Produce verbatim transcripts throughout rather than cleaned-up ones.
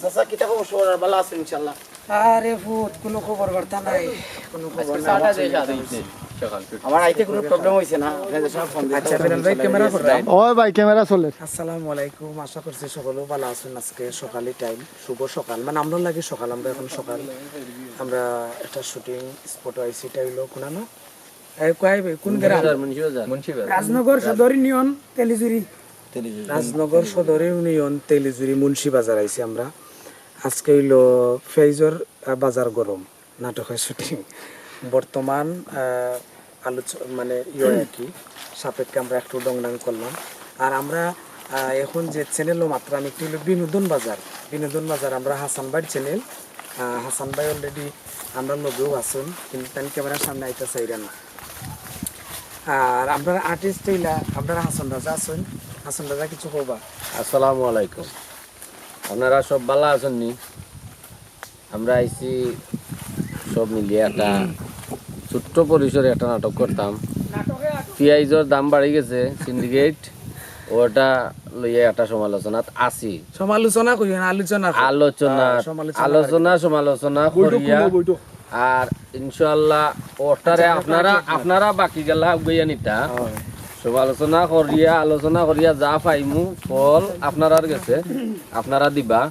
চাচা, কিতা খবর? সবর ভালা আছইন ইনশাআল্লাহ? আরে পুত, কুনু খবর বার্তা নাই, কুনু খবর নাই। আমার আইতে কুনু problem অইছে না? আপনে যে সময় ফোন দিছেন, আচ্ছা, বেলাল ভাই, ইনশাআল্লাহ ক্যামেরা ready করো। আছে। ওই ভাই, ক্যামেরা চলের। আসসালামু আলাইকুম, আশা করছি সকলেউ ভালা আছইন। আজকে সকালই time, শুভ সকাল, মানে আমরার লাগি সকাল, আমরা এখন সকাল। আমরা একটা shooting spot আইছি, এটা অইলো কোনানো? এই কই ভাই, কোন গ্রাম? মুন্সিবাজার, মুন্সিবাজার। মুন্সিবাজার। রাজনগর সদর ইউনিয়ন তেলিজুরি। তেলিজুরি। রাজনগর সদর ইউনিয়ন তেলিজুরি মুন্সিবাজার আইছি আমরা। আজকে অইলো ফেইজর, আহ, বাজার গরম নাটকের shooting। বর্তমান, আহ, আলোচ-, মানে ইয়ে আর কি, সাপেক্ষে আমরা একটু ডংডাং করলাম। আর আমরা, আহ, এখন যে channel-ও মাত্র আমি একটু অইলো বিনোদন বাজার, বিনোদন বাজার আমরা হাসান ভাইর channel। আহ, হাসান ভাই already আমরার লগেউ আছইন, কিন্তু তাইন ক্যামেরার সামনে আইতা চাইরা না। আর আমরার artist অইলা আমরার হাসান রাজা আছইন। হাসান রাজা, কিছু কইবা? আসসালামু আলাইকুম। আপনারা সব ভালা আছইন নি? আমরা আইছি সব মিলিয়া একটা ছোট্ট পরিসরে একটা নাটক করতাম। পিয়াইজর দাম বাড়ি গেছে, syndicate, ওটা লইয়া একটা সমালোচনাত আছি। সমালোচনা কইও না, আলোচনা কইও। আলোচনা, আহ, সমালোচনা আলোচনা, সমালোচনা বৈঠক করিয়া। কইবো, বৈঠক। আর ইনশাআল্লাহ ওটারে আচ্ছা, আপনারা, আপনারা বাকি গেলা আগুয়াইয়া নিতা। হ্যাঁ। সমালোচনা করিয়া, আলোচনা করিয়া যা পাইমু ফল আপনারার গেছে, আপনারা দিবা,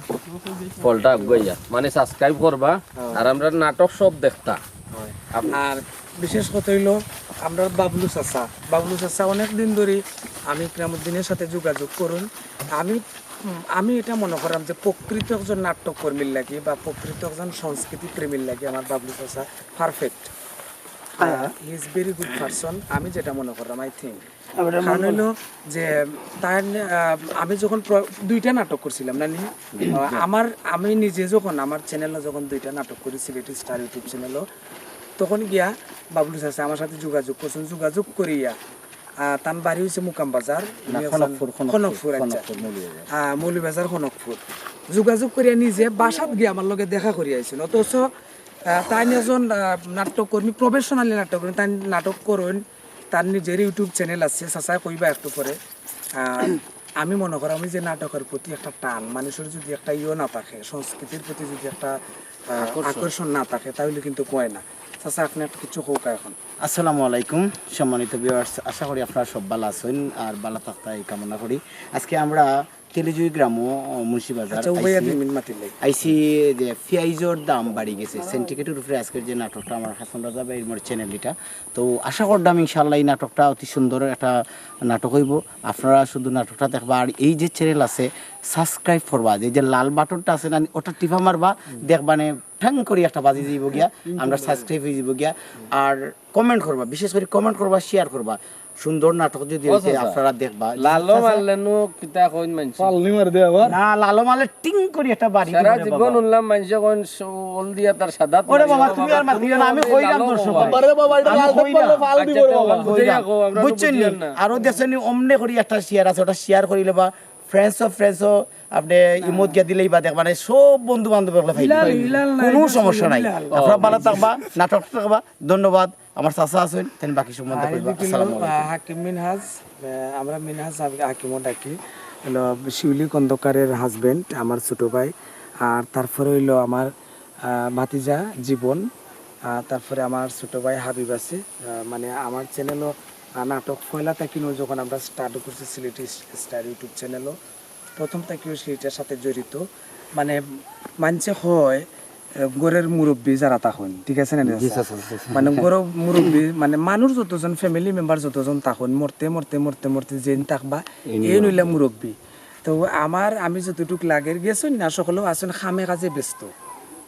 ফলটা আগুয়াইয়া। মানে subscribe করবা, হ্যাঁ। আর আমরার নাটক সব দেখতা। হ্যাঁ। আপ- আর বিশেষ কথা অইলো, আমরার বাবলু চাচা, বাবলু চাচা অনেক দিন ধরি আমি ইকরামুদ্দিনের সাথে যোগাযোগ করুন। আমি, উম, আমি এটা মনে করলাম যে প্রকৃত একজন নাট্যকর্মীর লাগি বা প্রকৃত একজন সংস্কৃতি প্রেমীর লাগি আমার বাবলু চাচা perfect। আহ, he is very good person, আমি যেটা মনে করলাম, I think। কারণ অইলো যে তার, আহ, আমি যখন প্র-, দুইটা নাটক করছিলাম না নি? আহ, আমার, আমি নিজে যখন আমার channel-ও যখন দুইটা নাটক করি সিলেটি স্টার YouTube channel-ও, তখন গিয়া বাবলু চাচা আমার সাথে যোগাযোগ করছইন, যোগাযোগ করিয়া, আহ, তান বাড়ি অইছে মুকাম বাজার, না, উনি একজন খনকপুর, খনকপুর, খনকপুর, আচ্ছা। খনকপুর, মৌলভীবাজার। আহ, মৌলভীবাজার খনকপুর। যোগাযোগ করিয়া নিজে বাসাত গিয়া আমার লগে দেখা করিয়া আইছইন। অথচ আহ, তাইন একজন, আহ, নাট্যকর্মী, professionally নাট্যকর্মী, তাইন নাটক করইন, তান নিজর YouTube channel আছে, চাচায় কইবা একটু পরে। আহ, আমি মনে করি আমি যে নাটকের প্রতি একটা টান, মানুষর যদি একটা ইয়ে না থাকে, সংস্কৃতির প্রতি যদি একটা, আহ, আকর্ষণ। আকর্ষণ না থাকে, তাহলে কিন্তু কয় না। চাচা, আপনে একটা কিছু কউক্কা এখন। আসসালামু আলাইকুম, সম্মানিত viewers, আশা করি আপনারা সব ভালা আছইন আর ভালা থাকতা এই কামনা করি। আজকে আমরা তেলিজুরি গ্রামও, মুন্সিবাজার আচ্ছা, উবাইয়া আইছি। দুই মিনিট মাতিলে। আইছি যে পিয়াইজর দাম বাড়ি গেছে, syndicate-র উপরে আজকের যে নাটকটা আমার হাসান রাজা ভাইর মোর channel এটা, তো আশা করলাম ইনশাআল্লাহ এই নাটকটা অতি সুন্দর একটা নাটক অইবো। আপনারা শুধু নাটকটা দেখবা, আর এই যে channel আছে subscribe করবা, যে, যে লাল button-টা আছে না, ওটা টিপা মারবা, দেখবা নে ঠ্যাং করি একটা বাজি যাইবো গিয়া, আমরা subscribe অইযিবো গিয়া। আর comment করবা, বিশেষ করি comment করবা, share করবা। সুন্দর নাটক যদি ও অইতে চাচা। আপনারা দেখবা। লালো চাচা। মারলে নু কিতা কইন মানষে? পাল্লি মার দে আবার। না, লালো মারলে টিং করি একটা বাড়ি সারা দিবো রে জীবন বাবা। উনলাম মানষে কইন স-, ওল দিয়া তার সাদাত ওরে মারিও বাবা, বাবা, তুমি আর মাতিও না, আমি তুমি কইলাম লালো দর্শক কও। বাবারে বাবা, এটা আমি লাল কইলাম। পাল্লে পাল আচ্ছা, দিব রে তো বাবা। ওল বুঝাইয়া কইলাম। কও, আমরা তো বুঝছেন নি? বুঝলাম না। আরো দেখছেন নি, অমনে করি একটা share আছে, ওটা share করি লেবা। Friends of friends-ও আপনে emote গিয়া দিলেই বা দেখবা, মানে সব বন্ধু বান্ধব অকলে পাইবা। হিলাল, হিলাল নাই, কোনো সমস্যা নাই। হিলাল। আপনারা ভালা থাকবা, নাটক থাকবা। ধন্যবাদ। আমার চাচা আছইন, তাইন বাকি সম্বন্ধে আর কইবা। এদিকে আসসালামু হলো, আলাইকুম। আহ, হাকিম মিনহাজ, আহ, আমরা মিনহাজ হাকি-, হাকিমও ডাকি, হলো শিউলি খন্দকারের husband, আমার ছোট ভাই। আর তারপরে অইলো আমার, আহ, ভাতিজা জীবন, আহ, তারপরে আমার ছোট ভাই হাবিব আছে। আহ, মানে আমার channel-ও, আহ, নাটক পয়লা থাকিনু যখন আমরা start করছি সিলেটি স্টার YouTube channel-ও, প্রথম থাকিউ সে এটার সাথে জড়িত। মানে, মানষে কয়, এ, ঘরর মুরব্বি যারা থাকইন, ঠিক আছে না নি, জি, চাচা? চাচা, চাচা। মানে, ঘরর মুরব্বি, মানে, মানুষ যতজন, family member যতজন থাকইন, মরতে, মরতে, মরতে, মরতে যেইন থাকবা, এইন অইলা মুরব্বি। তো আমার, আমি যতটুক লাগের গেছইন না, সকলেউ আছইন কামে কাজে ব্যস্ত,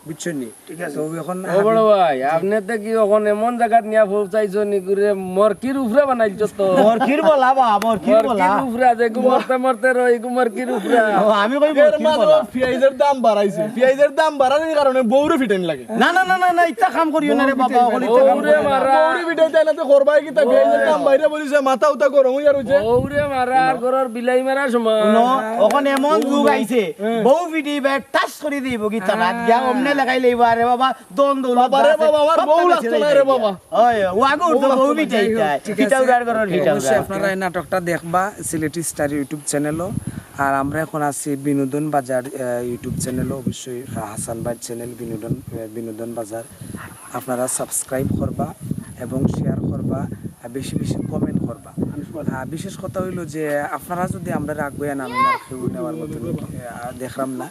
বুঝছইন নি? ঠিক আছে। তো এখন ও বড় ভাই, আপনে তো কি অখন এমন জাগাত নিয়া পৌঁছাইছো নি করে মরকির উপরা বানাইছো তো? মরকির বলা বা, মরকির মরকির বলা। উপরা, যে গু মরতে মরতে রই, গু মরকির উপরা। ও, আমি কই এর মরকির মাঝে বলা। পিয়াইজর দাম বাড়াইছে। পিয়াইজর দাম বাড়ানির কারণে বউরে ফিটাইন লাগে। না, না, না, না, না, ইতা কাম করিও না রে বাবা, অকল ইতা কাম বউরে করিও না। মারা। বউরে ফিটাইতে না তো করবায় কিতা, পিয়াইজর দাম বাইরে বলিছে, মাথা উতা গরম অইয়া রইছে। বউরে মারা আর ঘরর বিলাই মারা সমান। হুনো, অখন এমন যুগ আইছে, হ্যাঁ। বউ ফিটাইবা, ঠাস করি দিবো গিতা রাত গিয়া, অমনে লাগাই লইবা, আরে বাবা, ধন দৌলত বাবা রে আছে, বাবা, আমার সব বউ টাকা লাগতো ছেড়ে না রে দিয়া। বাবা। ওই, ও আগে উঠতো, বউ বউ লাগতো না, ফিটাই যাই হোক, যায়। ঠিক আছে। ফিটাও গার করার ফিটাও অবশ্যই গার। আপনারা এই নাটকটা দেখবা সিলেটি স্টার YouTube channel-ও। আর আমরা এখন আছি বিনোদন বাজার, আহ, YouTube চ্যানেলও, অবশ্যই, আহ, হাসান ভাইর চ্যানেল বিনোদন, আহ, বিনোদন বাজার। আপনারা সাবস্ক্রাইব করবা এবং শেয়ার করবা, আর বেশি বেশি কমেন্ট করবা। আর বিশেষ কথা হইলো যে আপনারা যদি আমরা আগুয়া না, আমরা কেউ নেওয়ার মতন, আহ, দেখলাম না।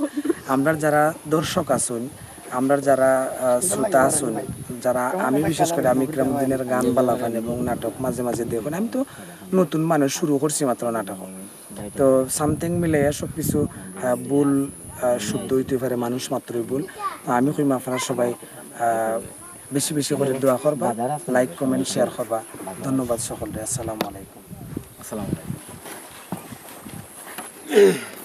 আমরা যারা দর্শক আছইন, আমরা যারা, আহ, শ্রোতা আছইন, যারা, আমি বিশেষ করে আমি ইকরামুদ্দিনের গান বালা পাইন এবং নাটক মাঝে মাঝে দেখইন। আমি তো নতুন মানুষ, শুরু করছি মাত্র নাটক। তো সামথিং মিলাইয়া সব কিছু, আহ, ভুল, আহ, শুদ্ধ হইতে পারে, মানুষ মাত্রই ভুল। তো আমি কইমু আপনারা সবাই, আহ, বেশি বেশি করে দোয়া করবা, লাইক, কমেন্ট, শেয়ার করবা। ধন্যবাদ সকলরে। আসসালামু আলাইকুম। আসসালামু আলাইকুম।